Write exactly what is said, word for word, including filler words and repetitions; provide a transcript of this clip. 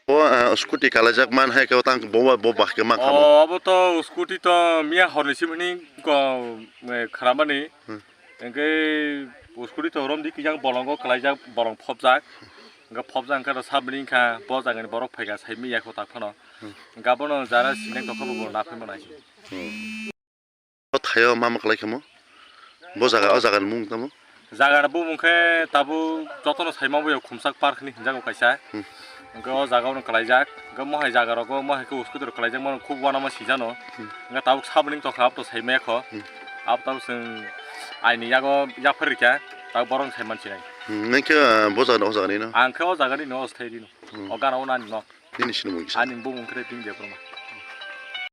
O, ah, scooty kalaijak man hai khe o tang bo, bo bah khe ma kha mo. O, abo to scooty to miya horni simi hwnwi ko, eh, khramani. Hmm. Hwnkhe scooty to romdi kiyang bolongo kalaijak, bolong phobjak. Hwnkhe phobjak hwnkhe to sabini wngkha, bo jagani borok phaikha, saimanya kho tak phano. Hmm. Hwnkhe abono jara sinai tongkha bo, bo na phaima nai. Hmm. O thaio ma ma khlai khamo? Bo jaga, o jaga ni mung tamo? Jaga ni bumung khe tabuk jotono saima boyo Khumsak Park hinwi hwnjago kaisa. Hmm. Hwnkhe o jaga ono khlaijak. Hwnkhe mohai jaga rogo, mohai khe scooty rok khlaijak, mano khub uanama sijano. Hmm. Hwnkhe tabuk saboni tongkha, abo to saimaya kho. Hmm. Abo tabuk chwng aini yago yaphar rikha, tabuk borok sai mansinai. Hmm, nang khe, ah, bo jaga ni, o jaga ni no? Ang khe o jaga ni no, o sthai rino. Hmm. O gana o nani no. Nini sinimung kisa? Ani bumung khe Ping Debbarma.